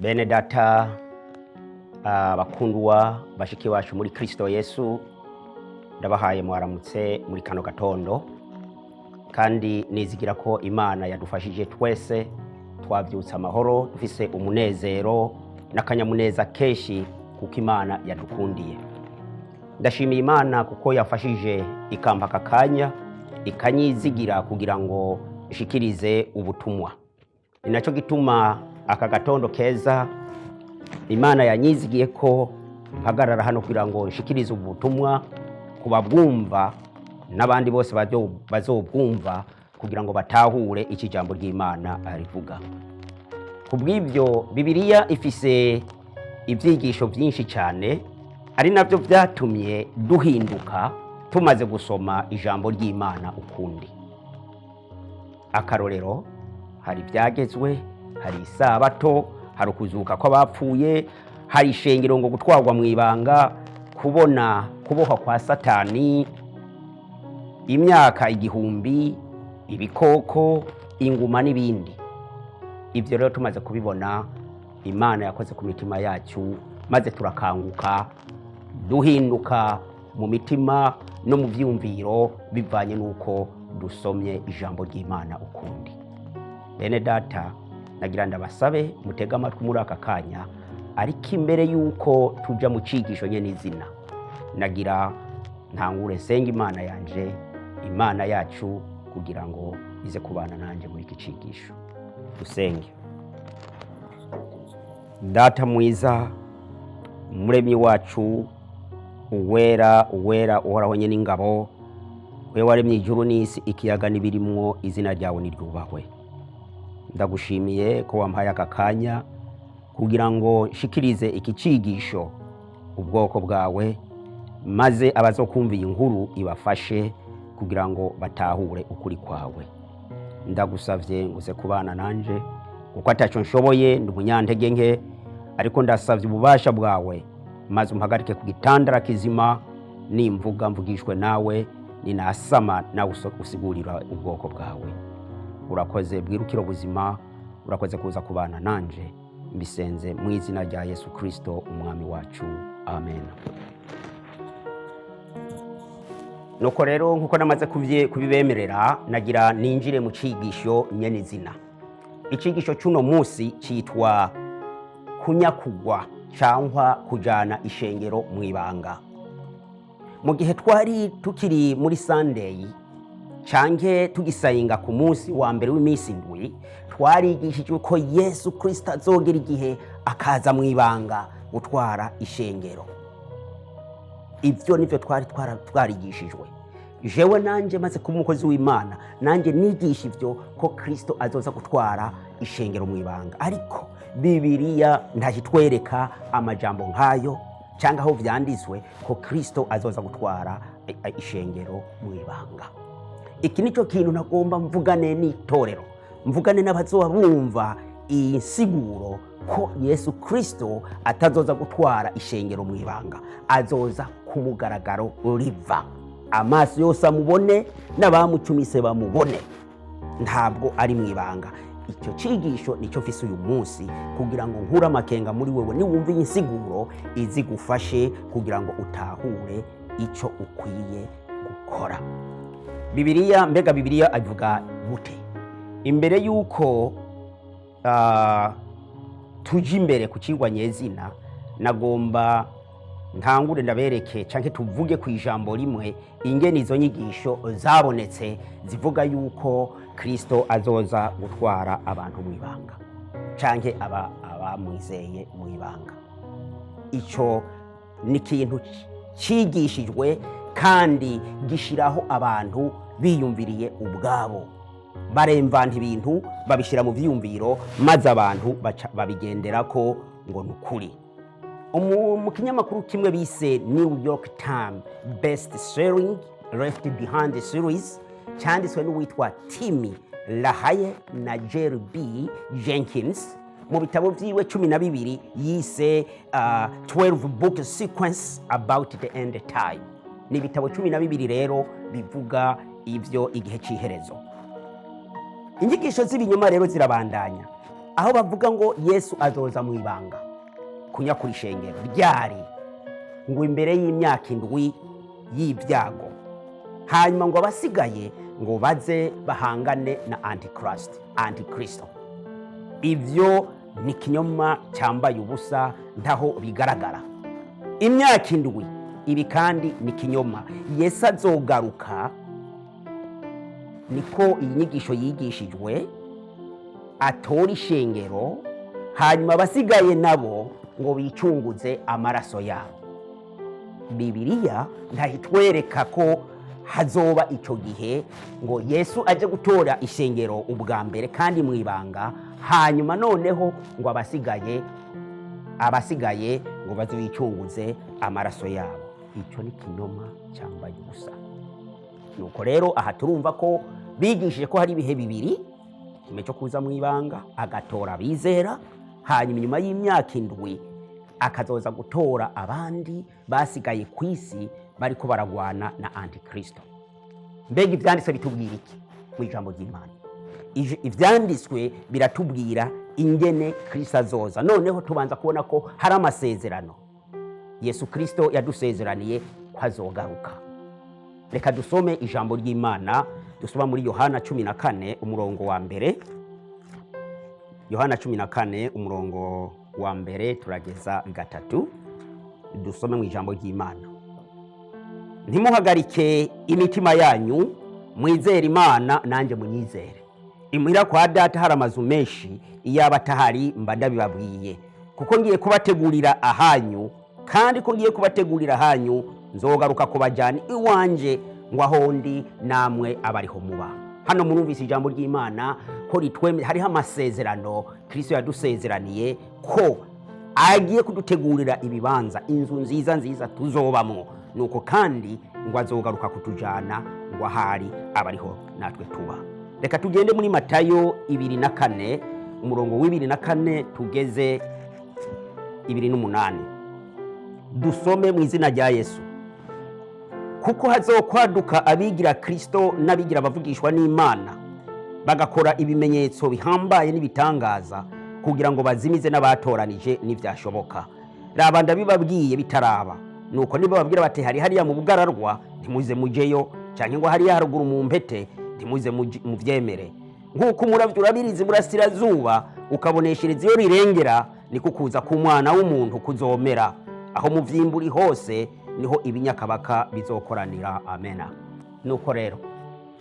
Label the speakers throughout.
Speaker 1: Bene data, bakundwa bashiki bacu muri Kristo Yesu, ndabahaye mwaramutse muri kano gatondo, kandi nizigira ko Imana yadufashije twese twabyutse amahoro, dufise umunezero n'akanyamuneza kenshi kuko Imana yadukundiye. Ndashimiye Imana kuko yafashije ikampa aka kanya, ikanyizigira kugira ngo ishikirize ubutumwa. Ni nacyo gituma aka gatondo keza Imana yanyizigiye ko mpagarara hano kugira ngo nshikirize ubutumwa ku babwumva n'abandi bose bazobwumva, kugira ngo batahure iki jambo ry'Imana rivuga. Ku bw'ibyo, Bibiliya ifise ibyigisho byinshi cyane, ari nabyo byatumye duhinduka tumaze gusoma ijambo ry'Imana ukundi. Akarorero, hari ibyagezwe, hari isabato, hari ukuzuka kw'abapfuye, hari ishengero ngo gutwarwa mu ibanga, kubona kubohwa kwa Satani, imyaka 1000, ibikoko, inguma n'ibindi. Ibyo rero tumaze kubibona, Imana yakoze ku mitima yacu maze turakanguka, duhinduka mu mitima no mu byiyumviro bivanye n'uko dusomye ijambo ry'Imana ukundi. Bene data, nagira ndabasabe mutege amatwi muri aka kanya, ariko imbere y'uko tuja mu cigisho nyene izina, nagira ntangure nsenga Imana yanje, Imana yacu, kugira ngo ize kubana nanje muri iki cigisho. Dusenge. Data mwiza, Muremyi wacu, Uwera, Uwera, Uhoraho nyene ingabo, we waremye ijuru n'isi, ikiyaga n'ibirimwo, izina ryawe niryubahwe. Ndagushimiye ko wampaye aka kanya kugira ngo nshikirize iki cigisho ubwoko bwawe, maze abazokumva iyi nkuru ibafashe kugira ngo batahure ukuri kwawe. Ndagusavye ngo uze kubana nanje, kuko ataco nshoboye, ndi umunyantege nke, ariko ndasavye ububasha bwawe maze umpagarike ku gitandara kizima. Nimvuga mvugishwe nawe, ninasama nawe usigurira ubwoko bwawe. Urakoze bwirukiro buzima, urakoze kuza kubana nanje. Mbisenze mu izina rya Yesu Kristo Umwami wacu, amen. Nuko rero, nkuko namaze kubibemerera, nagira ninjire mu cigisho nyene izina. Icigisho cy'uno munsi cyitwa kunyakugwa cyangwa kujana ishengero mu ibanga. Mu gihe twari tukiri muri Sunday canke tugisayenga ku munsi wa mbere w'iminsi 7, twarigishijwe ko Yesu Kristo azogera igihe akaza mu ibanga gutwara ishengero. Ibyo nivyo twari twarigishijwe. Jewe nanje maze kuba umukozi w'Imana, nanjye nigisha ibyo ko Kristo azoza gutwara ishengero mu ibanga, ariko Bibiliya ntahitwereka amajambo nk'ayo cyangwa aho vyanditswe ko Kristo azoza gutwara ishengero mu ibanga. Iki nicyo kintu nagomba mvugane n'itorero, mvugane n'abazoba bumva iyi nsiguro, ko Yesu Kristo atazoza gutwara ishengero mu ibanga, azoza ku mugaragaro, riva amaso yose amubone n'abamucumise bamubone. Ntabwo ari mu ibanga. Icyo cigisho nicyo mfise uyu munsi kugira ngo nkure amakenga muri wewe. Niwumva iyi nsiguro, izigufashe kugira ngo utahure icyo ukwiye gukora. Bibiliya, mbega Bibiliya avuga gute? Imbere y'uko tuja imbere ku cigwa nyezina, nagomba ntangure ndabereke canke tuvuge ku ijambo rimwe ingene izo nyigisho zabonetse zivuga yuko Kristo azoza gutwara abantu mu ibanga canke abamwizeye mu ibanga. Ico ni ikintu cigishijwe kandi gishiraho abantu biyumviriye ubwabo, baremvanta ibintu, babishyira mu vyiyumviro, maze abantu babigenderako ngo ni ukuri. Mu kinyamakuru kimwe bise New York Times Best Selling Left Behind Series, cyanditswe n'uwitwa Tim LaHaye na Jerry B Jenkins mu bitabo vyiwe 12 yise 12 Book Sequence About the End Time. Ni ibitabo 12 rero bivuga ivyo igihe c'iherezo. Inyigisho z'ibinyoma rero zirabandanya. Aho bavuga ngo Yesu azoza mu ibanga kunyakura ishengero ryari, ngo imbere y'imyaka 7 y'ibyago, hanyuma ngo abasigaye ngo baze bahangane na Antichrist, Antikristo. Ibyo ni ikinyoma cyambaye ubusa, ntaho bigaragara. Imyaka 7, ibi kandi ni ikinyoma. Yesu azogaruka, niko iyi nyigisho yigishijwe, atora ishengero, hanyuma abasigaye nabo ngo bicunguze amaraso yabo. Bibiliya ntahitwereka ko hazoba icyo gihe ngo Yesu aje gutora ishengero ubwa mbere kandi mu ibanga, hanyuma noneho ngo abasigaye ngo baze bicunguze amaraso yabo. Icyo ni kinyoma cyambaye ubusa. Nuko rero aha turumva ko bigishije ko hari ibihe bibiri: kimwe cyo kuza mu ibanga agatora abizera, hanyuma inyuma y'imyaka 7 akazoza gutora abandi basigaye ku isi bariko baragwana na Antikristo. Mbega ivyanditswe bitubwira iki mu ijambo ry'Imana? Ivyanditswe biratubwira ingene Kristo azoza. Noneho tubanza kubona ko hari amasezerano Yesu Kristo yadusezeraniye ko azogaruka. Reka dusome ijambo ry'Imana, dusoma muri Yohana 14 umurongo wa 1. Yohana 14 umurongo wa 1 turageza 3. Dusome mu ijambo ry'Imana: ntimuhagarike imitima yanyu, mwizere Imana nanjye munyizere. Imuhira kwa Data hari amazu menshi, iyaba atahari mba ndabibabwiye, kuko ngiye kubategurira ahanyu. Kandi ko ngiye kubategurira ahanyu, nzogaruka kubajyana iwanje, ngo aho ndi namwe abariho muba. Hano murumvise ijambo ry'Imana ko ritwemera hariho amasezerano Kristo yadusezeraniye ko agiye kudutegurira ibibanza, inzu nziza nziza tuzobamwo. Nuko kandi ngo azogaruka kutujana ngo ahari abariho natwe tuba. Reka tugende muri Matayo 24, umurongo wa 24 tugeze 28. Dusome mu izina rya Yesu: kuko hazokwaduka abigira Kristo n'abigira abavugishwa n'Imana, bagakora ibimenyetso bihambaye n'ibitangaza, kugira ngo bazimize n'abatoranije n'ivyashoboka. Raba, ndabibabwiye bitaraba. Nuko niba babwira bati hari hariya mu bugararwa, ntimuze mujeyo, canke ngo hariya haruguru mu mpete, ntimuze muvyemere. Nk'uko umuravyo urabiriza iburasirazuba ukaboneshereza iyo rirengera, niko kuza k'Umwana w'umuntu kuzomera. Aho muvyimburi hose niho ibinyakabaka bizokoranira. Amena. Nuko rero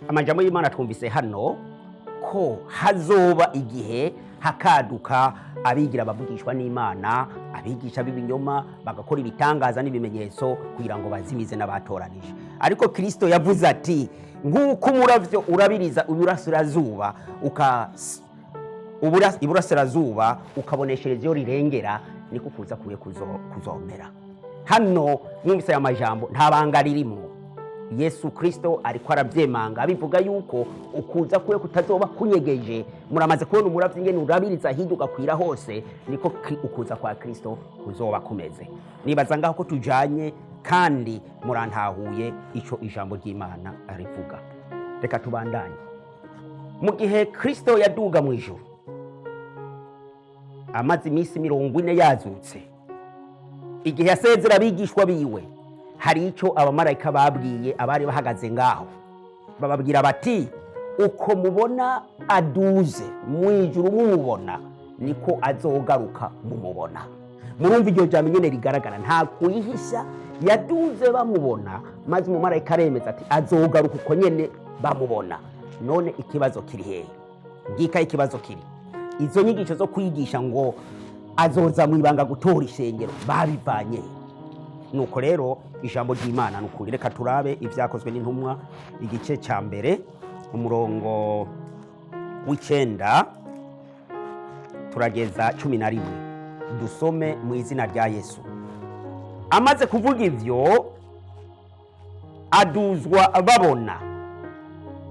Speaker 1: amajambo y'Imana twumvise hano ko hazoba igihe hakaduka abigira abavugishwa n'Imana, abigisha b'ibinyoma, bagakora ibitangaza n'ibimenyetso kugira ngo bazimize n'abatoranije. Ariko Kristo yavuze ati nk'uko umuravyo urabiriza iburasirazuba iburasirazuba ukaboneshereza iyo rirengera, niko kuza kuye kuzomera. Hano mwumvise aya majambo, nta banga ririmo. Yesu Kristo ariko arabyemanga, abivuga yuko ukuza kuwe kutazoba kunyegeje. Muramaze kubona umuravyo ingene urabiriza hirya ugakwira hose, niko ukuza kwa Kristo kuzoba kumeze. Nibaza ngaho ko tujanye kandi murantahuye ico ijambo ry'Imana rivuga. Reka tubandanye. Mu gihe Kristo yaduga mu ijuru amaze iminsi 40 yazutse, igihe yasezera abigishwa biwe, hari icyo abamarayika babwiye abari bahagaze ngaho. Bababwira bati uko mubona aduze mu ijuru mumubona, niko azogaruka mumubona. Murumva iryo jambo nyene rigaragara, nta kuyihisha. Yaduze bamubona, maze umumarayika aremeza ati azogaruka uko nyene bamubona. None ikibazo kiri hehe? Ngika ikibazo kiri: izo nyigisho zo kwigisha ngo azoza mu ibanga gutora ishengero babivanye he? Nuko rero ijambo ry'Imana ni ukuri. Reka turabe Ibyakozwe n'Intumwa igice cya 1 umurongo wa 9 turageza 11. Dusome mu izina rya Yesu: amaze kuvuga ivyo, aduzwa babona,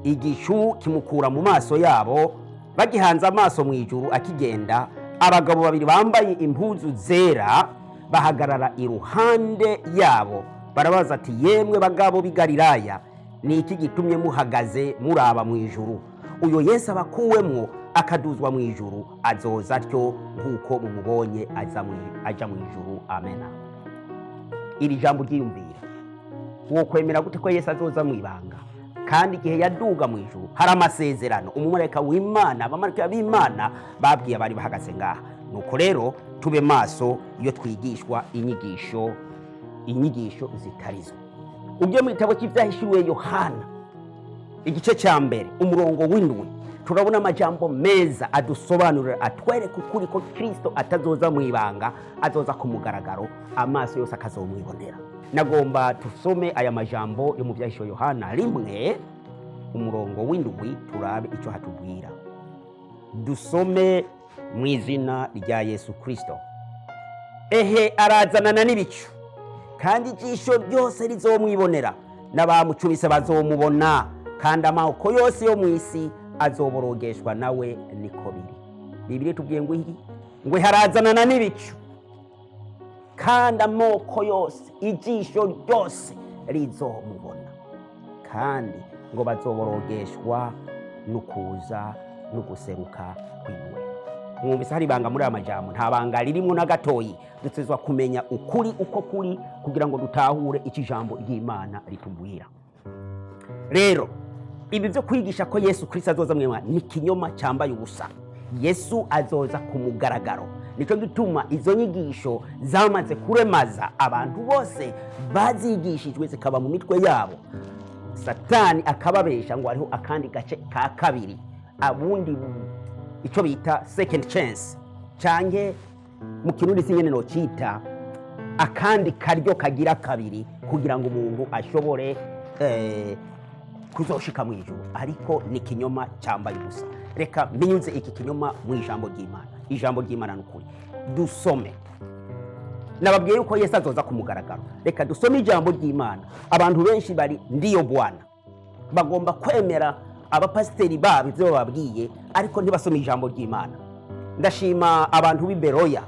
Speaker 1: igicu kimukura mu maso yabo. Bagihanze amaso mu ijuru akigenda, abagabo babiri bambaye impuzu zera bahagarara iruhande yabo. Barabaza ati yemwe bagabo b'i Galilaya, ni iki gitumye muhagaze muraba mu ijuru? Uyo Yesu abakuwemwo akaduzwa mu ijuru azoza atyo nk'uko mumubonye aja mu ijuru. Amena. Iri jambo ryiyumvira, wokwemera gute ko Yesu azoza mu ibanga, kandi igihe yaduga mu ijuru hari amasezerano umumarayika w'Imana, abamarayika b'Imana babwiye abari bahagaze ngaha? Nuko rero tube maso iyo twigishwa inyigisho zitarizo. Ugiye mu gitabo cy'ibyahishuriwe Yohana, igice cya 1, umurongo w'7, turabona amajambo meza adusobanurira, atwereka ukuri ko Kristo atazoza mu ibanga, azoza ku mugaragaro, amaso yose akazomwibonera. Nagomba tusome aya majambo yo mu byahishuwe Yohana 1, umurongo w'7, turabe icyo hatubwira. Dusome mu izina rya Yesu Kristo. Ehe, arazanana n'ibicu, kandi ijisho ryose rizomwibonera, n'abamucumise bazomubona, kandi amoko yose yo mu isi azoborogeshwa nawe. Niko biri. Bibiliya tubwiye ngo iki? Ngo harazanana n'ibicu, kandi amoko yose, ijisho ryose rizomubona, kandi ngo bazoborogeshwa n'ukuza n'uguseruka kwiwe. Mwumvise hari ibanga muri aya majambo? Nta banga ririmo na gatoyi. Dutezwa kumenya ukuri uko kuri kugira ngo dutahure icyo ijambo ry'Imana ritubwira. Rero ibi byo kwigisha ko Yesu Kristo azoza mu ibanga ni ikinyoma cyambaye ubusa. Yesu azoza ku mugaragaro. Nicyo gituma izo nyigisho zamaze kuremaza abantu bose, bazigishijwe zikaba mu mitwe yabo, Satani akababesha ngo hariho akandi gace ka kabiri, abundi icyo bita second chance, canke mu Kirundi sinyene nocita akandi karyo kagira kabiri, kugira ngo umuntu ashobore kuzoshika mu ijuru. Ariko ni ikinyoma cyambaye ubusa. Reka mbinyuze iki kinyoma mu ijambo ry'Imana. Ijambo ry'Imana ni ukuri. Dusome. Nababwiye yuko Yesu azoza ku mugaragaro. Reka dusome ijambo ry'Imana. Abantu benshi bari ndiyo bwana, bagomba kwemera abapasiteri babo ibyo bababwiye, ariko ntibasome ijambo ry'Imana. Ndashima abantu b'i Beroya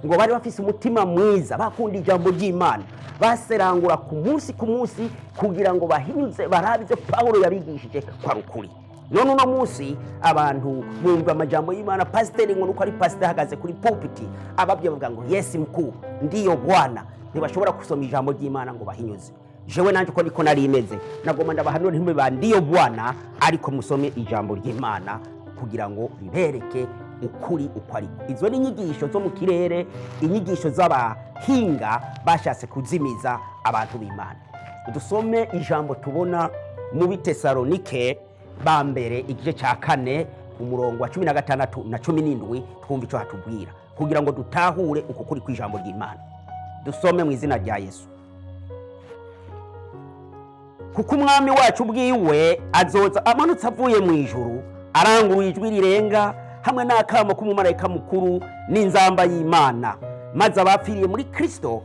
Speaker 1: ngo bari bafise umutima mwiza, bakunda ijambo ry'Imana, baserangura ku munsi ku munsi kugira ngo bahinyuze, barabe ibyo Pawulo yabigishije ko ari ukuri. None uno munsi abantu bumva amajambo y'Imana, pasiteri ngo nuko ari pasiteri ahagaze kuri pulpiti, ababwiye bavuga ngo "Yesu mkuu, ndiyo bwana". Ntibashobora gusoma ijambo ry'Imana ngo bahinyuze. Jewe nanjye uko niko nari imeze. Nagomba ndabahanura, ntimube ba ndiyo bwana, ariko musome ijambo ry'Imana kugira ngo ribereke ukuri uko ari. Izo ni inyigisho zo mu kirere, inyigisho z'abahinga bashatse kuzimiza abantu b'Imana. Dusome ijambo tubona mu Bitesalonike ba mbere, igice cya 4, umurongo wa 16 na 17, twumva icyo hatubwira kugira ngo dutahure uko kuri kw'ijambo ry'Imana. Dusome mu izina rya Yesu. Kuko Umwami wacu ubwiwe azoza amanutse avuye mu ijuru, aranguruye ijwi rirenga, hamwe n'akamo k'umumarayika mukuru n'inzamba y'Imana, maze abapfiriye muri Kristo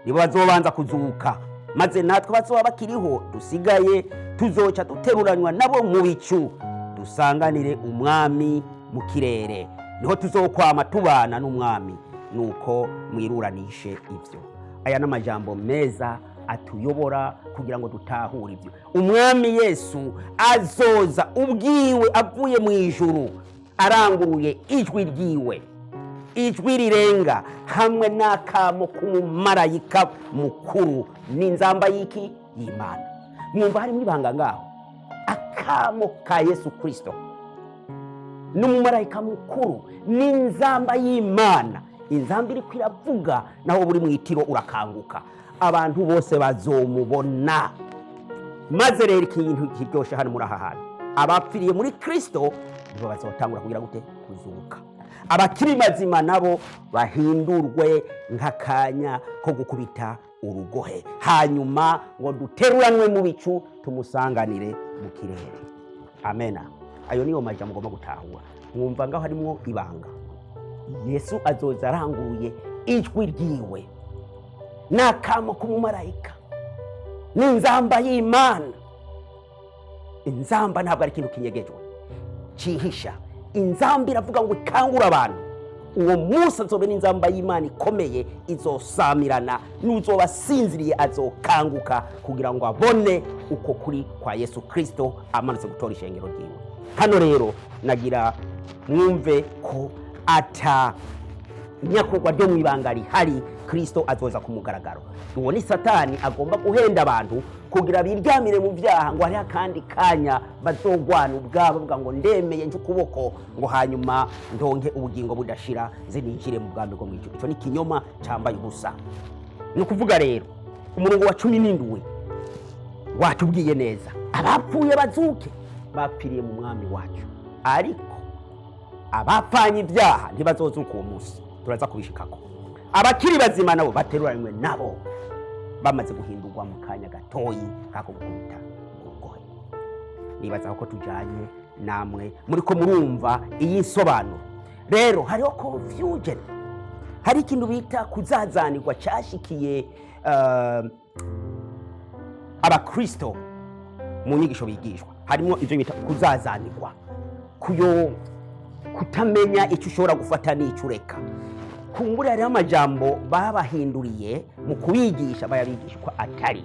Speaker 1: nibo bazobanza kuzuka. Maze natwe bazoba bakiriho dusigaye tuzoca duteruranywa nabo mu bicu, dusanganire Umwami mu kirere, niho tuzokwama tubana n'Umwami. Nuko mwiruranishe ibyo. Aya ni amajambo meza atuyobora kugira ngo dutahure ibyo. Umwami Yesu azoza ubwiwe avuye mu ijuru, aranguruye ijwi ryiwe, ijwi rirenga, hamwe n'akamo k'umumarayika mukuru n'inzamba y'iki? Y'Imana. Mwumva harimo ibanga ngaho? Akamo ka Yesu Kirisito n'umumarayika mukuru n'inzamba y'Imana. Inzamba iri iravuga, naho buri mu itiro urakanguka, abantu bose bazomubona. Maze rero ikintu kiryoshye hano muri aha hantu, abapfiriye muri Kirisito nibo bazotangura kugira gute? Kuzuka. Abakiri bazima nabo bahindurwe nk'akanya ko gukubita urugohe, hanyuma ngo duteruranwe mu bicu, tumusanganire mu kirere. Amena. Ayo niyo majambo mugomba gutahura. Mwumva ngaho harimo ibanga? Yesu azoza aranguruye ijwi ryiwe n'akamo k'umumarayika n'inzamba y'Imana. Inzamba ntabwo ari ikintu kinyegejwe cyihisha. Inzamba iravuga ngo ikangura abantu. Uwo munsi azobe n'inzamba y'Imana ikomeye izosamirana, n'uzoba asinziriye azokanguka kugira ngo abone uko kuri kwa Yesu Kristo amanutse gutora ishengero ryiwe. Hano rero nagira mwumve ko ata nyakurwa ryo mu ibanga rihari, Kristo azoza ku mugaragaro. Uwo ni Satani agomba guhenda abantu kugira biryamire mu byaha, ngo hariho akandi kanya bazogwana ubwabo bavuga ngo ndemeye nje ukuboko, ngo hanyuma ndonke ubugingo budashira, nze ninjire mu bwami bwo mu ijuru. Icyo ni ikinyoma cyambaye ubusa. Ni ukuvuga rero umurongo wa 17 watubwiye neza: abapfuye bazuke bapfiriye mu mwami wacu, ariko abapfanye ibyaha ntibazozuka uwo munsi. Turaza kubishikako. Abakiri bazima nabo bateruranywe nabo bamaze guhindurwa mu kanya gatoyi kako gukubita urugohe. Nibaza ko tujanye namwe muriko murumva iyi nsobanuro. Rero hariho confusion, hari ikintu bita kuzazanirwa cyashikiye abakristo mu nyigisho bigishwa. Harimo ibyo bita kuzazanirwa, kuyo kutamenya icyo ushobora gufata n'icyo ureka. Kumbura hariho amajambo babahinduriye mu kubigisha, bayabigisha uko atari.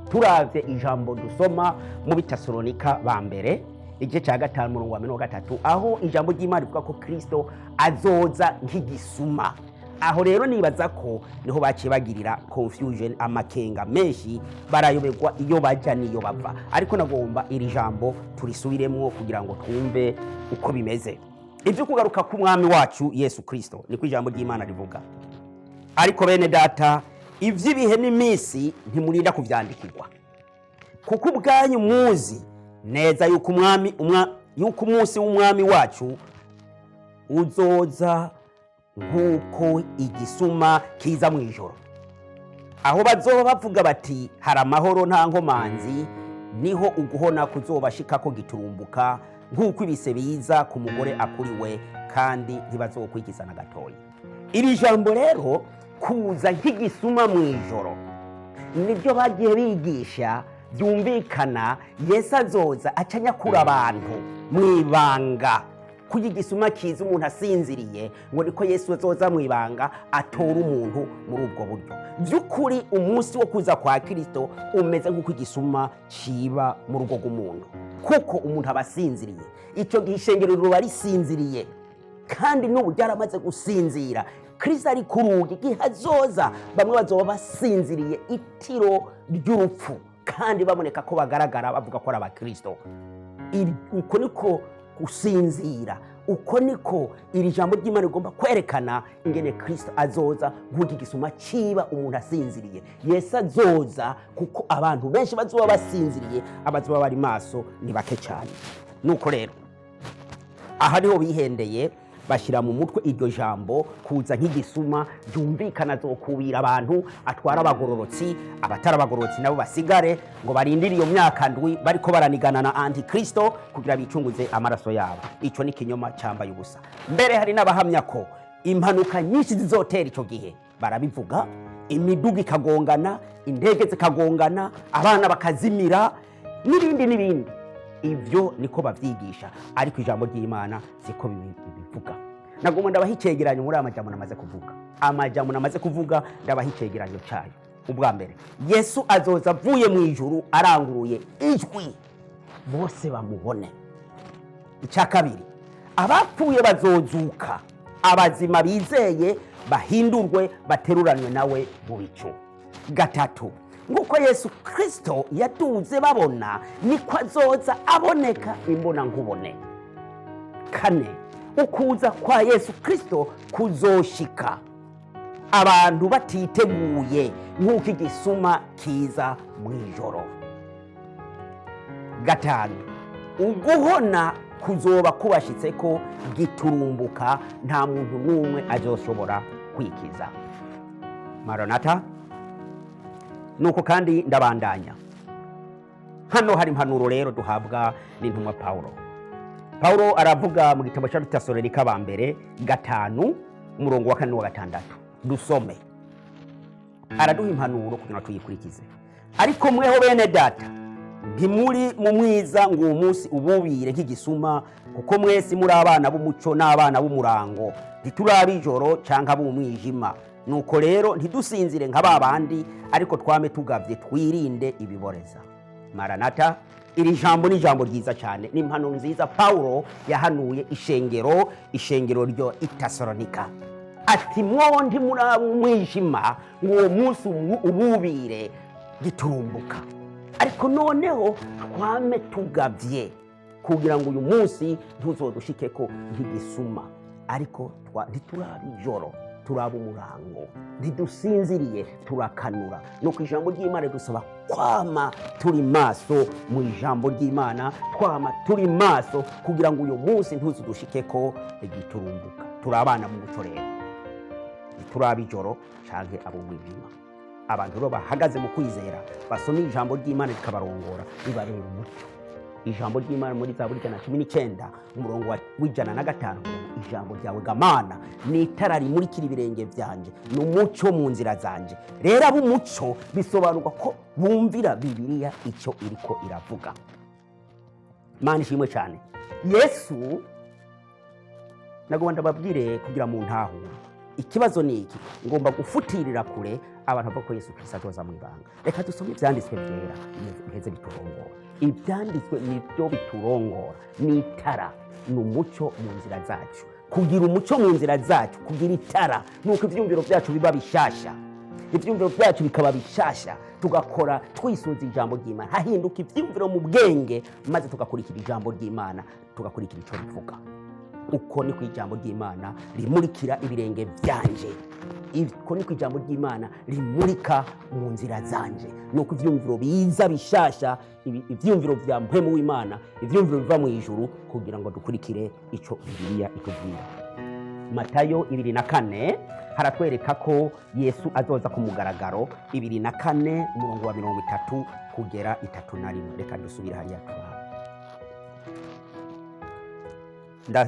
Speaker 1: Turavye ijambo dusoma mu Bitesalonike ba mbere igice cya 5, umurongo wa 30, aho ijambo ry'Imana rivuga ko Kristo azoza nk'igisuma. Aho rero nibaza ko niho baciye bagirira confusion, amakenga menshi, barayoberwa iyo bajya n'iyo bava. Ariko nagomba iri jambo turisubiremwo kugira ngo twumve uko bimeze. Ibyo kugaruka k'umwami wacu Yesu Kristo, niko ijambo ry'Imana rivuga: "Ariko bene data, iby'ibihe n'iminsi ntimurinda kubyandikirwa, kuko ubwanyu muzi neza yuko umwami yuko umunsi w'umwami wacu uzoza nk'uko igisuma kiza mu ijoro. Aho bazoba bavuga bati hari amahoro, nta nkomanzi, niho uguhona kuzobashikako giturumbuka, nk'uko ibise biza ku mugore akuriwe, kandi ntibazokwikiza na gatoya." Iri jambo rero, kuza nk'igisuma mu ijoro, nibyo bagiye bigisha. Byumvikana Yesu azoza aca anyakura abantu mu ibanga. Kuko igisuma kiza umuntu asinziriye, ngo niko Yesu azoza mu ibanga atora umuntu muri ubwo buryo. By'ukuri umunsi wo kuza kwa Kirisito umeze nk'uko igisuma ciba mu rugo rw'umuntu, kuko umuntu aba asinziriye. Icyo gihe ishengero riba risinziriye, kandi n'ubu ryaramaze gusinzira. Kristo ari ku rugi. Igihe azoza bamwe bazoba basinziriye itiro ry'urupfu, kandi baboneka ko bagaragara bavuga ko ari abakristo. Uko niko gusinzira, uko niko iri jambo ry'Imana rigomba kwerekana ingene Kristo azoza nk'uko igisuma ciba umuntu asinziriye. Yesu azoza kuko abantu benshi bazoba basinziriye, abazoba bari maso ni bake cyane. Nuko rero aha niho bihendeye, bashyira mu mutwe iryo jambo kuza nk'igisuma. Byumvikana azokubira abantu, atwara abagororotsi, abatari abagororotsi nabo basigare, ngo barindire iyo myaka 7 bariko baranigana na antikristo kugira bicunguze amaraso yabo. Icyo ni ikinyoma cyambaye ubusa. Mbere hari n'abahamya ko impanuka nyinshi zizotera icyo gihe, barabivuga: imiduga ikagongana, indege zikagongana, abana bakazimira, n'ibindi n'ibindi. Ibyo niko babyigisha, ariko ijambo ry'Imana siko bibivuga. Nagomba ndabaha icegeranyo muri aya majambo namaze kuvuga. Amajambo namaze kuvuga ndabaha icegeranyo cyayo. Ubwa mbere, Yesu azoza avuye mu ijuru aranguruye ijwi, bose bamubone. Icya kabiri, abapfuye bazozuka, abazima bizeye bahindurwe, bateruranwe nawe mu bicu. Gatatu, nk'uko Yesu Kirisito yaduze babona, niko azoza aboneka imbona nkubone. Kane, ukuza kwa Yesu Kirisito kuzoshika abantu batiteguye, nk'uko igisuma kiza mu ijoro. Gatanu, uguhona kuzoba kubashitse ko giturumbuka, nta muntu n'umwe azoshobora kwikiza. Maranata. Nuko kandi ndabandanya. Hano hari impanuro rero duhabwa n'intumwa Paulo. Paulo aravuga mu gitabo cya Tesalonike ba mbere 5, umurongo wa 4 n'uwa 6. Dusome. Araduha impanuro kugira ngo tuyikurikize: "Ariko mweho bene data, Ntimuri mu mwiza ngo uwo munsi ububire nk'igisuma, kuko mwese muri abana b'umuco n'abana b'umurango. Ntituri ab'ijoro cyangwa ab'umwijima. Nuko rero ntidusinzire nka ba bandi, ariko twame tugabye, twirinde ibiboreza. Maranata. Iri jambo ni ijambo ryiza cyane, ni impanuro nziza Pawulo yahanuye ishengero ryo i Tesalonika, ati: "Mwondi muri umwijima ngo uwo munsi ububire giturumbuka, ariko noneho twame tugabye kugira ngo uyu munsi ntuzodushike ko nk'igisuma. Ariko ntituraba ijoro, turaba umurango. Ntidusinziriye, turakanura." Nuko ijambo ry'Imana dusaba kwama turi maso mu ijambo ry'Imana, twama turi maso kugira ngo uyu munsi ntuzudushike ko igiturumbuka. Turi abana mu muco rero, ntituraba ijoro canke ab'umwijima. Abantu rero bahagaze mu kwizera, basoma ijambo ry'Imana rikabarongora, ribabera umucyo. Ijambo ry'Imana muri Zaburi 119, umurongo wa 105: "Ijambo ryawe ga Mana ni itara rimurikira ibirenge byanje, ni umucyo mu nzira zanje." Rero ab'umuco bisobanurwa ko bumvira Bibiliya icyo iriko iravuga. Mana ishimwe cyane. Yesu nagomba ndababwire kugira mu ntahure. Ikibazo ni iki: ngomba gufutirira kure abantu bavuga ko Yesu Kristo azoza mu ibanga. Reka dusome ibyanditswe byera biheze biturongora. Ibyanditswe nibyo biturongora, ni itara, ni umucyo mu nzira zacu. Kugira umucyo mu nzira zacu, kugira itara, ni uko ibyumviro byacu biba bishasha, ibyumviro byacu bikaba bishasha, tugakora twisunze ijambo ry'Imana, hahinduka ibyumviro mu bwenge, maze tugakurikira ijambo ry'Imana, tugakurikira icyo rivuga. Uko niko ijambo ry'Imana rimurikira ibirenge byanje, uko niko ijambo ry'Imana rimurika mu nzira zanje. Nuko ibyumviro biza bishasha, ibyumviro bya mpwemu w'Imana, ibyumviro biva mu ijuru, kugira ngo dukurikire icyo Bibiliya itubwira. Matayo 24 haratwereka ko Yesu azoza ku mugaragaro. 24, umurongo wa 30 kugera 31. Reka dusubire hariya turabe.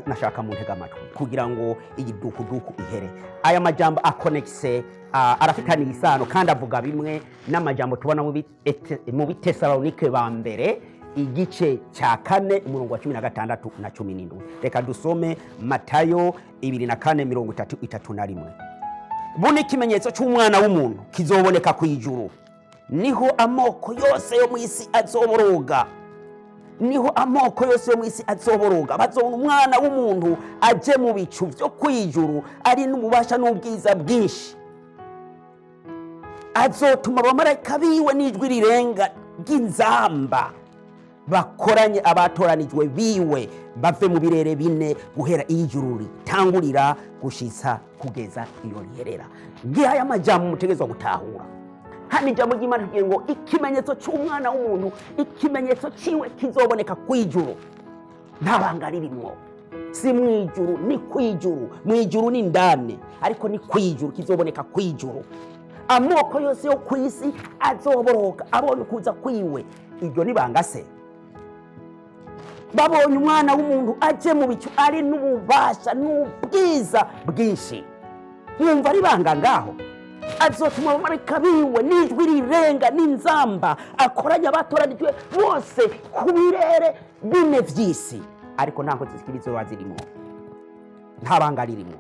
Speaker 1: Nashaka mu ntega amatwi kugira ngo iyi dukuduku ihere. Aya majambo akonekise, arafitaniye isano kandi avuga bimwe n'amajambo tubona mu Bitesalonike ba mbere, igice cya 4, umurongo wa 16 na 17. Reka dusome Matayo 24, 30, 31: "Buno ikimenyetso cy'Umwana w'umuntu kizoboneka ku ijuru, niho amoko yose yo mu isi azoboroga, niho amoko yose yo mu isi azoboroga. Bazobona Umwana w'umuntu aje mu bicu byo ku ijuru, ari n'ububasha n'ubwiza bwinshi. Azotuma abamarayika biwe n'ijwi rirenga ry'inzamba, bakoranye abatoranijwe biwe bave mu birere bine, guhera iyo ijuru ritangurira gushitsa kugeza iyo riherera." Ngihaya amajambo mutegerezwa gutahura hano. Ijambo ry'Imana rivuga ngo ikimenyetso cy'Umwana w'umuntu, ikimenyetso ciwe kizoboneka ku ijuru. Nta banga ririmwo, si mu ijuru, ni ku ijuru. Mu ijuru ni indani, ariko ni ku ijuru, kizoboneka ku ijuru. Amoko yose yo ku isi azoboroka abonye ukuza kwiwe. Iryo ni banga se? Babonye Umwana w'umuntu aje mu bicu, ari n'ububasha n'ubwiza bwinshi. Mwumva ari banga ngaho? Azotuma abamarayika biwe n'ijwi rirenga n'inzamba, akoranya abatoranijwe bose ku birere bine vy'isi. Ariko nta nkozi z'ikibi zoba zirimo, nta banga ririmo.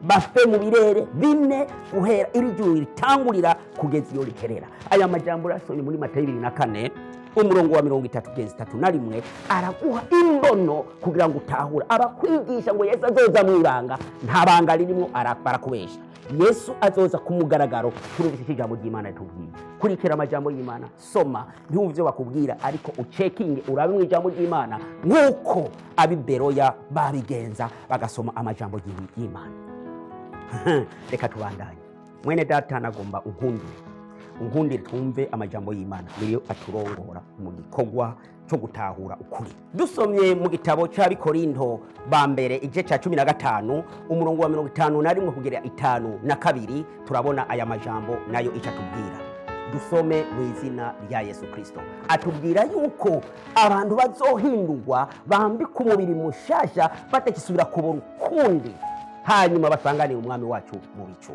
Speaker 1: Bave mu birere bine, guhera iri juru ritangurira kugeza iyo riherera. Aya majambo urasomye muri Matayo 24, umurongo wa 30 kugeza 31, araguha imbono kugira ngo utahure. Abakwigisha ngo Yesu azoza mu ibanga, nta banga ririmo, barakubesha. Yesu azoza ku mugaragaro. Turumvise icyo ijambo ry'Imana ritubwiye. Kurikira amajambo y'Imana, soma, ntiwumve ibyo bakubwira, ariko ucekinge, urabe mu ijambo ry'Imana, nk'uko ab'i Beroya babigenza, bagasoma amajambo y'Imana. Reka tubandanye. Mwene data, nagomba unkundire, unkundire twumve amajambo y'Imana, niyo aturongora mu gikorwa cyo gutahura ukuri. Dusomye mu gitabo cy'Abikorinto ba mbere, igice cya 15, umurongo wa 51 kugera 52, turabona aya majambo nayo icyo atubwira. Dusome mu izina rya Yesu Kirisito. Atubwira yuko abantu bazohindurwa, bambika umubiri mushasha, batakisubira kubora ukundi, hanyuma basanganire Umwami wacu mu bicu.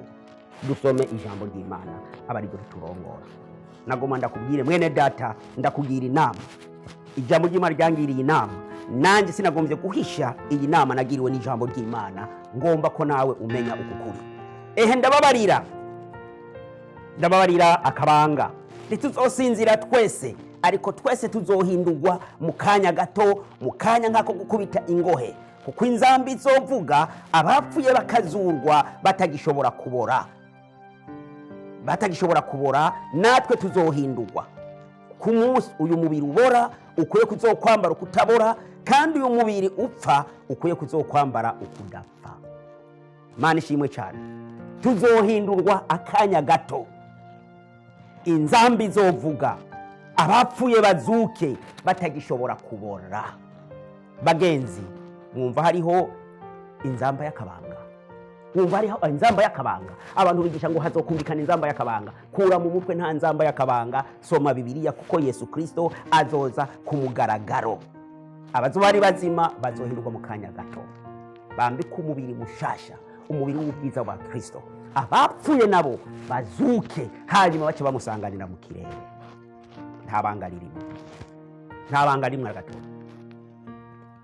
Speaker 1: Dusome ijambo ry'Imana, aba ariryo riturongora. Nagoma ndakubwire, mwene data, ndakugira inama. Ijambo ry'Imana ryangiriye inama, nanjye sinagombye guhisha iyi nama nagiriwe n'ijambo ry'Imana. Ngomba ko nawe umenya uku kuri. Ehe, ndababarira, ndababarira akabanga: ntituzosinzira twese, ariko twese tuzohindurwa mu kanya gato, mu kanya nk'ako gukubita ingohe, kuko inzamba izovuga, abapfuye bakazurwa batagishobora kubora, batagishobora kubora, natwe tuzohindurwa. Ku munsi uyu mubiri ubora ukwiye kuzokwambara ukutabora, kandi uyu mubiri upfa ukwiye kuzokwambara ukudapfa. Mana ishimwe cyane. Tuzohindurwa akanya gato, inzamba izovuga, abapfuye bazuke batagishobora kubora. Bagenzi, mwumva hariho inzamba y'akabanga? Mwumva hariho inzamba y'akabanga? Abantu bigisha ngo hazokumvikana inzamba y'akabanga. Kura mu mutwe, nta nzamba y'akabanga. Soma Bibiliya, kuko Yesu Kristo azoza ku mugaragaro. Abazoba ari bazima bazohindurwa mu kanya gato, bambike umubiri mushasha, umubiri w'ubwiza bwa Kristo. Abapfuye nabo bazuke, hanyuma bace bamusanganira mu kirere. Nta banga ririmo, nta banga rimwe na gato.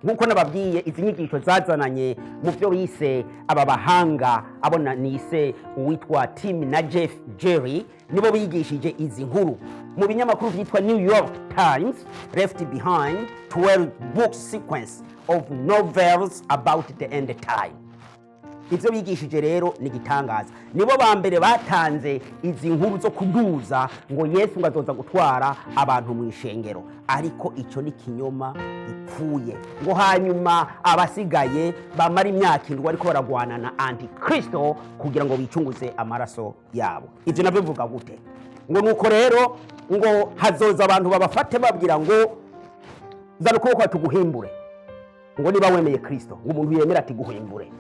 Speaker 1: Nk'uko nababwiye, izi nyigisho zazananye mu byo bise aba bahanga, abo nise uwitwa Tim na Jeff Jerry, nibo bigishije izi nkuru mu binyamakuru byitwa New York Times, Left Behind 12 book sequence of novels about the end time. Ibyo bigishije rero ni igitangaza. Nibo ba mbere batanze izi nkuru zo kuduza ngo Yesu ngo azoza gutwara abantu mu ishengero, ariko icyo ni kinyoma gipfuye. Ngo hanyuma abasigaye bamara imyaka 7 ariko baragwana na Antikristo kugira ngo bicunguze amaraso yabo. Ibyo nabyo bivuga gute? Ngo nuko rero ngo hazoza abantu babafate, babwira ngo: "Zana ukuboko tuguhimbure," ngo niba wemeye Kristo, ngo umuntu yemere ati: "Guhimbure."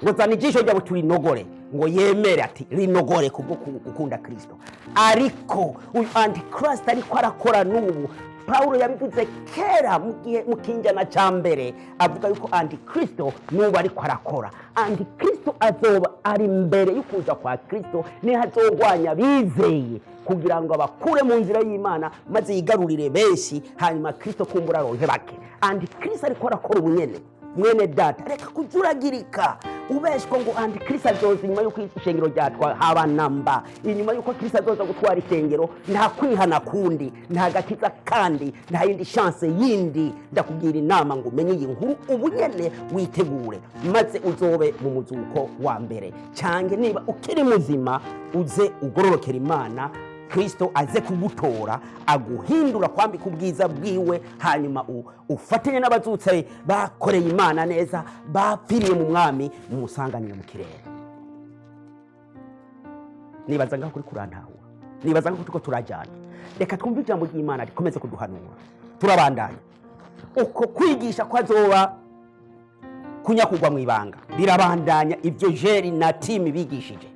Speaker 1: Ngo: "Zana ijisho ryawe turinogore," ngo yemere ati: "Rinogore," kubwo gukunda Kristo. Ariko uyu Antichrist ariko arakora n'ubu. Pawulo yabivuze kera mu gihe mu kinjana cya mbere, avuga yuko Antikristo n'ubu ariko arakora. Antikristo azoba ari imbere y'ukuza kwa Kristo, niho azogwanya bizeye kugira ngo abakure mu nzira y'Imana, maze yigarurire benshi, hanyuma Kristo kumbura aronke bake. Antikristo ariko arakora ubunyene. Mwene data, reka kujuragirika ubeshwa ngo Antikristo azoza inyuma y'uko ishengero ryatwa. Haba namba inyuma y'uko Kristo azoza gutwara ishengero, nta kwihana kundi, nta gakiza kandi, nta yindi chance yindi. Ndakubwira inama ngo umenye iyi nkuru ubu nyene, witegure, maze uzobe mu muzuko wa mbere. Cyange niba ukiri muzima, uze ugororokera Imana, Kristo aze kugutora, aguhindura, kwambika ubwiza bwiwe, hanyuma ufatanye n'abazutse bakoreye Imana neza, bapfiriye mu Mwami, mumusanganire mu kirere. Nibaza ngaho kuri kurantahura, nibaza ngaho turiko turajyana. Reka twumve ijambo ry'Imana rikomeze kuduhanura. Turabandanya. Uko kwigisha ko azoba kunyakugwa mu ibanga birabandanya. Ibyo Jeri na Timi bigishije,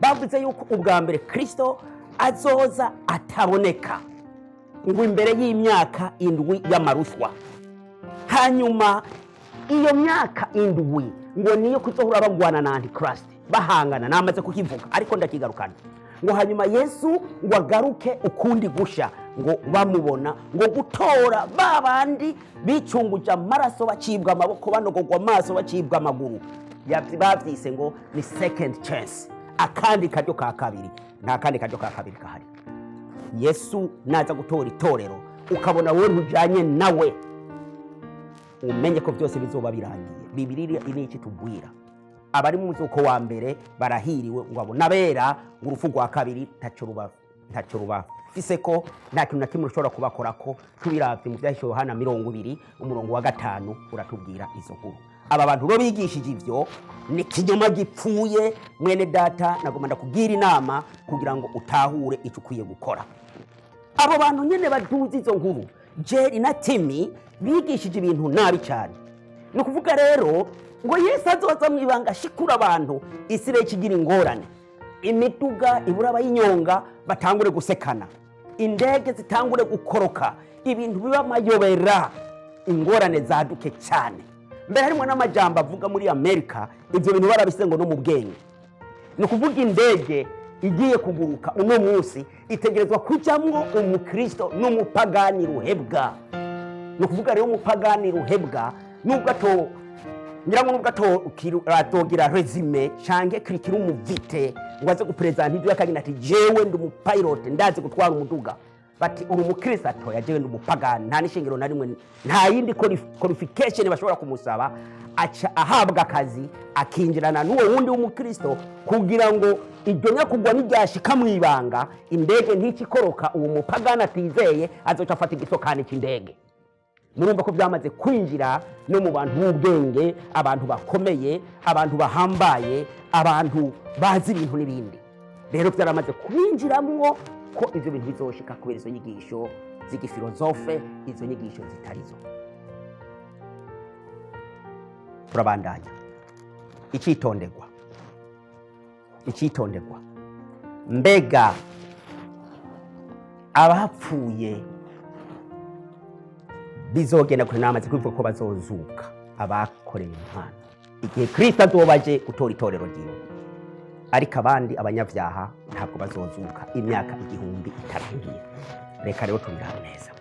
Speaker 1: bavuze yuko ubwa mbere Kristo azoza ataboneka, ngo imbere y'imyaka 7 y'amaruswa. Hanyuma iyo myaka 7 ngo niyo kuzohora bagwana na Antichrist, bahangana. Namaze kukivuga, ariko ndakigarukana. Ngo hanyuma Yesu ngo agaruke ukundi gusha, ngo bamubona, ngo gutora ba bandi bicunguje amaraso, bacibwa amaboko, banogogwa amaso, bacibwa amaguru. Bavyise ngo ni second chance, akandi karyo ka kabiri. Nta kandi karyo ka kabiri kahari. Yesu naza gutora itorero, ukabona wowe ntujanye nawe, umenye ko byose bizoba birangiye. Bibiliya ni iki tubwira? Abari mu muzuko wa mbere barahiriwe, ngo abo n'abera, ngo urupfu rwa kabiri ntacyo rubafise ko nta kintu na kimwe rushobora kubakorako. Tubiravye mu Vyahishe Yohana 20 umurongo wa 5 uratubwira izo nkuru. Aba bantu bo bigishije ivyo ni kinyoma gipfuye. Mwene data, nagomba ndakubwira inama kugira ngo utahure icyo ukwiye gukora. Abo bantu nyine baduza izo nkuru, Jeri na Timi, bigishije ibintu nabi cyane. Ni ukuvuga rero ngo Yesu azoza mu ibanga, ashikura abantu, isi rero ikigira ingorane, imiduga ibura abayinyonga, batangure gusekana, indege zitangure gukoroka, ibintu biba amayobera, ingorane zaduke cyane. Mbere harimo n'amajambo avuga muri Amerika, ibyo bintu barabise ngo no mu bwenge. Ni ukuvuga indege Igiye kuguruka uno munsi itegerezwa kujamwo umukristo n'umupagani ruhebwa. Ni ukuvuga rero umupagani ruhebwa, nubwo ato ngira ngo nubwo atogira résumé canke curriculum vitae ngo aze gupresenta ibyo, akagira ati: "Jewe ndi umupilote, ndazi gutwara umuduga." Bati: "Uri umukristo?" "Atoya, jewe ndi umupagani." Nta n'ishingiro na rimwe, nta yindi qualification bashobora kumusaba. Aca ahabwa akazi, akinjirana n'uwo wundi w'umukristo, kugira ngo iryo nyakugwa niryashika mu ibanga, indege ntikikoroka. Uwo mupagani atizeye azoca afata igisokani cy'indege. Murumva ko byamaze kwinjira no mu bantu b'ubwenge, abantu bakomeye, abantu bahambaye, abantu bazi ibintu n'ibindi. Rero byaramaze kwinjiramwo ko ibyo bintu bizoshika kubera izo nyigisho z'igifilozofe, izo nyigisho zitarizo. Turabandanya. Icitonderwa, icitonderwa: mbega abapfuye bizogenda kure? Namaze kubivuga ko bazozuka, abakoreye Imana, igihe Kristo azoba aje gutora itorero ryiwe. Ariko abandi, abanyabyaha, ntabwo bazozuka imyaka 1000 itarangiye. Reka rero tubirabe neza,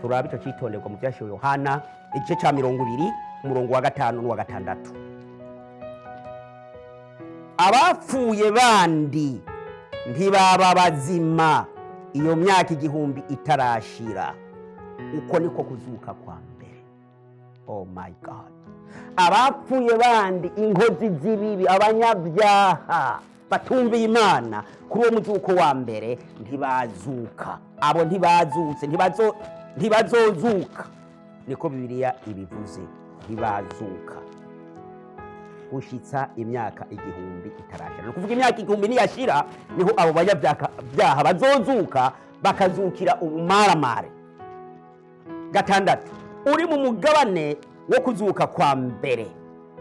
Speaker 1: turabe icyo cyitonderwa mu Byashiwe Yohana, igice cya 20, umurongo wa 5 n'uwa 6. Abapfuye bandi ntibaba bazima iyo myaka 1000 itarashira. Uko niko kuzuka kwa mbere. Oh my God! Abapfuye bandi, inkozi z'ibibi, abanyabyaha batumviye Imana, kuri uwo muzuko wa mbere ntibazuka. Abo ntibazutse, ntibazozuka, niko Bibiliya ibivuze. Ntibazuka gushitsa imyaka 1000 itarashira. Ni ukuvuga imyaka 1000 niyashira, niho abo banyabyaha bazozuka, bakazukira ubumaramare. 6: uri mu mugabane wo kuzuka kwa mbere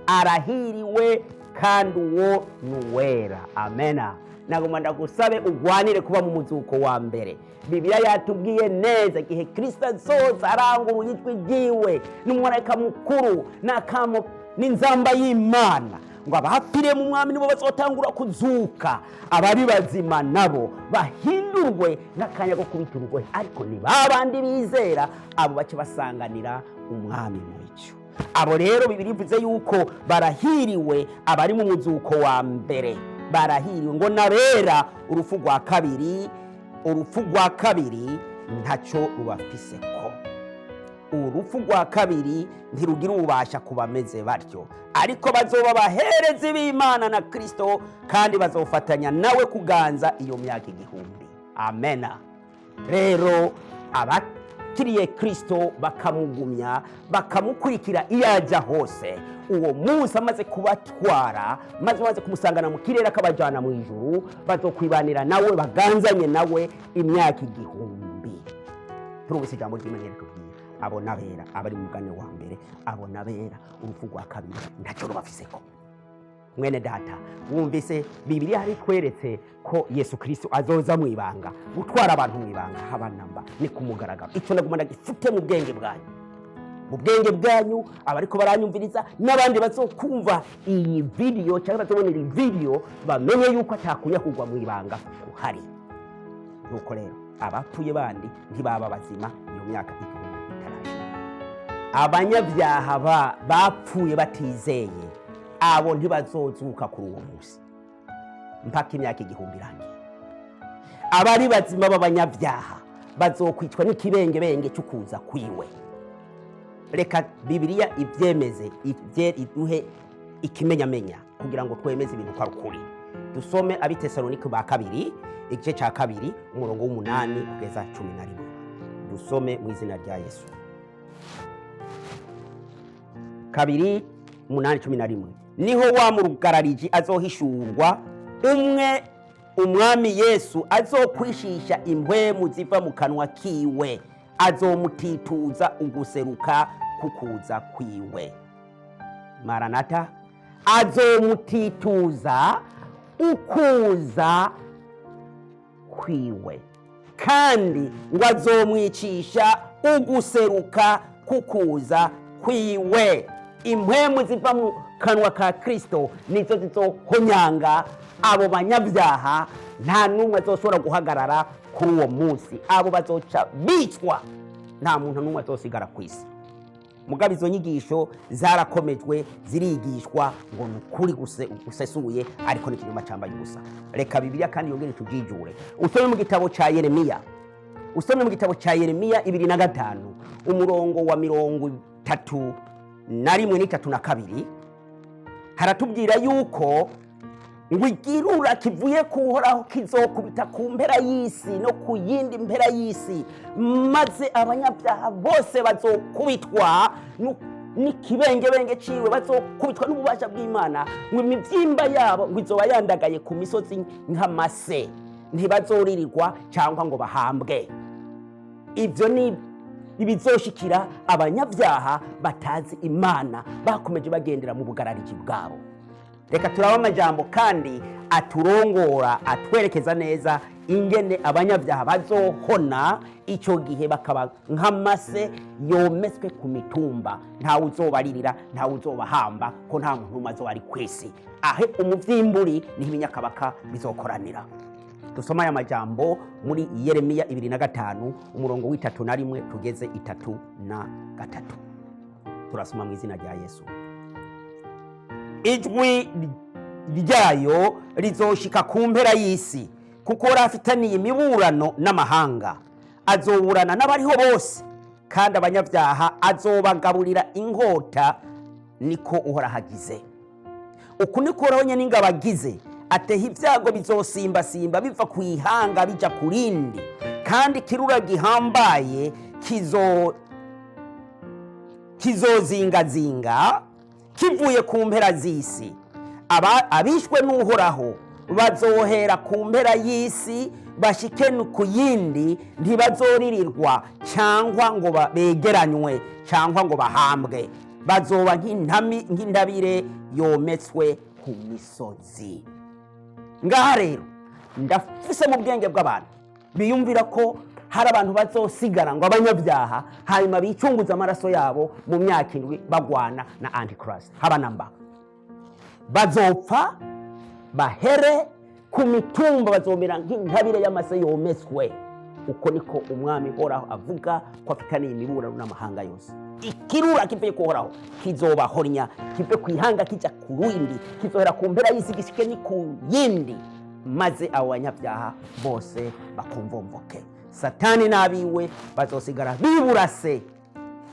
Speaker 1: arahiriwe, kandi uwo ni uwera. Amena. Nagomba ndagusabe ugwanire kuba mu muzuko wa mbere. Bibiliya yatubwiye neza igihe Kristo azoza aranguruye ijwi ryiwe n'umumarayika mukuru n'akamo n'inzamba y'Imana, ngo abapfiriye mu Mwami nibo bazotangura kuzuka, abari bazima nabo bahindurwe n'akanya ko kubita urugohe. Ariko ni ba bandi bizera, abo bace basanganira Umwami mu bicu. Abo rero Bibiliya ivuze yuko barahiriwe. Abari mu muzuko wa mbere barahiriwe, ngo nabera, urupfu rwa kabiri, urupfu rwa kabiri ntacyo rubafiseko. Urupfu rwa kabiri ntirugira ububasha ku bameze batyo, ariko bazoba abaherezi b'Imana na Kristo, kandi bazofatanya nawe kuganza iyo myaka 1000. Amena. Rero abakiriye Kristo, bakamugumya, bakamukurikira iyo ajya hose, uwo munsi amaze kubatwara, maze amaze kumusangana mu kirere akabajyana mu ijuru, bazokwibanira nawe, baganzanye nawe imyaka 1000. Turumvise ijambo ry'Imana ritubwira abo n'abera, abari mu mugabane wa mbere, abo n'abera, urupfu rwa kabiri ntacyo rubafiseko. Mwene data, wumvise Bibiliya hari tweretse ko Yesu Kristo azoza mu ibanga gutwara abantu mu ibanga? Haba namba, ni ku mugaragaro. Icyo naguma ndagifute mu bwenge bwanyu, mu bwenge bwanyu, abariko baranyumviriza n'abandi bazokumva iyi video cyangwa bazobonera iyi video, bamenye yuko atakunyakugwa mu ibanga kuhari. Nuko rero abapfuye bandi ntibaba bazima iyo myaka 1000 itarashira. Abanyabyaha bapfuye batizeye, abo ntibazozuka kuri uwo munsi mpaka imyaka 1000 irangiye. Abari bazima b'abanyabyaha bazokwicwa n'ikibengebenge cy'ukuza kwiwe. Reka Bibiliya ibyemeze, iduhe ikimenyamenya kugira ngo twemeze ibintu ko ari ukuri. Dusome Abitesalonike ba kabiri, igice cya 2, umurongo w'8 kugeza 11. Dusome mu izina rya Yesu. 2, 8, 11: niho wa murugarariji azohishurwa, umwe Umwami Yesu azokwishisha impwemu ziva mu kanwa kiwe, azomutituza uguseruka kukuza kwiwe. Maranata! Azomutituza ukuza kwiwe, kandi ngo azomwicisha uguseruka kukuza kwiwe. Impwemu ziva mu kanwa ka Kristo nizo zizohonyanga abo banyabyaha. Nta n'umwe azoshobora guhagarara kuri uwo munsi. Abo bazoca bicwa, nta muntu n'umwe azosigara ku isi. Mugabo izo nyigisho zarakomejwe, zirigishwa ngo ni ukuri gusesuye, ariko ni ikinyoma cyambaye ubusa. Reka Bibiliya kandi yongere itubwijure. Usome mu gitabo cya Yeremiya, usome mu gitabo cya Yeremiya 25, umurongo wa 31 n'32, haratubwira yuko ngo igirura kivuye ku Uhoraho kizokubita ku mpera y'isi no ku yindi mpera y'isi, maze abanyabyaha bose bazokubitwa n'ikibengebenge ciwe, bazokubitwa n'ububasha bw'Imana, ngo imibyimba yabo ngo izoba yandagaye ku misozi nk'amase, ntibazoririrwa cyangwa ngo bahambwe. Ibyo ni ibizoshikira abanyabyaha batazi Imana, bakomeje bagendera mu bugarariji bwabo. Reka turabe amajambo kandi aturongora, atwerekeza neza ingene abanyabyaha bazohona icyo gihe, bakaba nk'amase yometswe ku mitumba. Ntawe uzobaririra, ntawe uzobahamba, ko nta muntu n'umwe azoba ari ku isi. Ahe umuvyimburi niho ibinyakabaka bizokoranira. Dusoma aya majambo muri Yeremiya 25, umurongo w'31 tugeze 33. Turasoma mu izina rya Yesu. Ijwi ryayo rizoshika ku mpera y'isi, kuko afitaniye imiburano n'amahanga. Azoburana n'abariho bose, kandi abanyabyaha azobagaburira inkota, niko Uhoraho agize. Uku niko Uhoraho nyene ingabo agize, ateha ibyago bizosimbasimba biva ku ihanga bija ku rindi, kandi ikirura gihambaye kizozingazinga kivuye ku mpera z'isi. Abishwe n'Uhoraho bazohera ku mpera y'isi bashike ku yindi, ntibazoririrwa cyangwa ngo begeranywe cyangwa ngo bahambwe, bazoba nk'intabire yometswe ku misozi. Ngaha rero ndafise mu bwenge bw'abantu biyumvira ko hari abantu bazosigara, ngo abanyabyaha, hanyuma bicunguza amaraso yabo mu myaka 7 bagwana na Antichrist. Haba namba, bazopfa bahere ku mitumba, bazomera nk'intabire y'amase yometswe. Uko niko Umwami Uhoraho avuga, ko afitaniye imiburano n'amahanga yose. Ikirura kivuye kuhoraho kizobahonya, kive ku ihanga kijya ku rindi, kizohera ku mpera y'isi gishike ni ku yindi, maze abo banyabyaha bose bakumvomvoke. Satani n'abiwe bazosigara biburase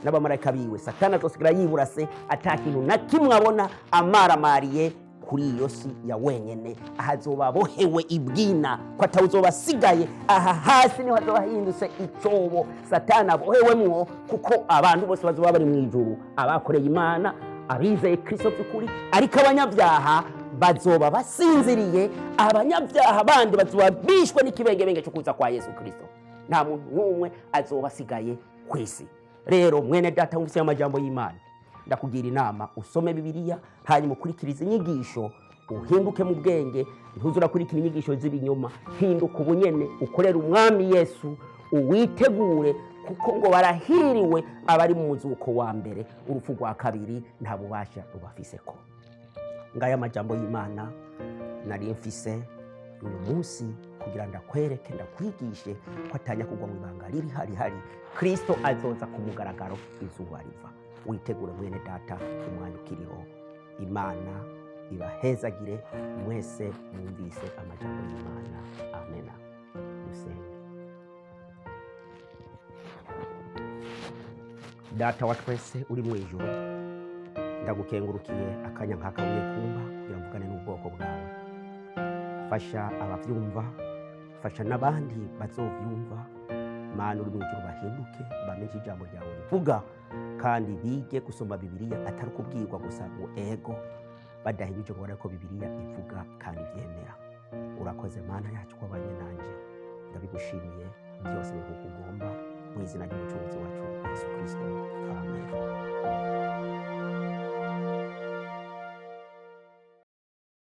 Speaker 1: n'abamarayika biwe. Satani azosigara yiburase, ata kintu na kimwe abona, amaramariye kuri iyo si ya wenyene. Aha azoba abohewe ibwina, ko atawuzoba asigaye. Aha hasi niho hazoba hahindutse icobo Satani abohewemwo, kuko abantu bose bazoba bari mu ijuru, abakoreye Imana, abizeye Kristo by'ukuri, ariko abanyabyaha bazoba basinziriye. Abanyabyaha bandi bazoba bishwe n'ikibengebenge cyo kuza kwa Yesu Kristo. Nta muntu n'umwe azoba asigaye ku isi. Rero mwene data wumvise amajambo y'Imana, ndakugira inama usome Bibiliya, hanyuma ukurikirize inyigisho, uhinduke mu bwenge, ntuze urakurikira inyigisho z'ibinyoma. Hinduka ubunyene, ukorere Umwami Yesu, uwitegure, kuko ngo barahiriwe abari mu muzuko wa mbere. Urupfu rwa kabiri nta bubasha rubafiseko. Ngaya amajambo y'Imana nari mfise uyu munsi kugira ndakwereke, ndakwigishe ko atanya kugwa mu ibanga riri hari hari. Kristo azoza ku mugaragaro izuba riva. Witegure mwene data, umwanya ukiriho. Imana ibahezagire mwese mwumvise amajambo y'Imana. Amena. Dusenge. Data wa twese uri mu ijuru, ndagukengurukiye akanya nk'aka ugiye kumpa kugira mvugane n'ubwoko bwawe. Fasha abavyumva, fasha n'abandi bazovyumva. Mana uri mu ijuru, bahinduke, bamenye ijambo ryawe rivuga, kandi bige gusoma Bibiliya, atari ukubwirwa gusa ngo ego, badahinduje ngo barebe ko Bibiliya ivuga kandi ivyemera. Urakoze Mana yacu wabanye nanje, ndabigushimiye byose ni nk'uko ugomba, mu izina ry'Umucunguzi wacu Yesu Kristo, amen.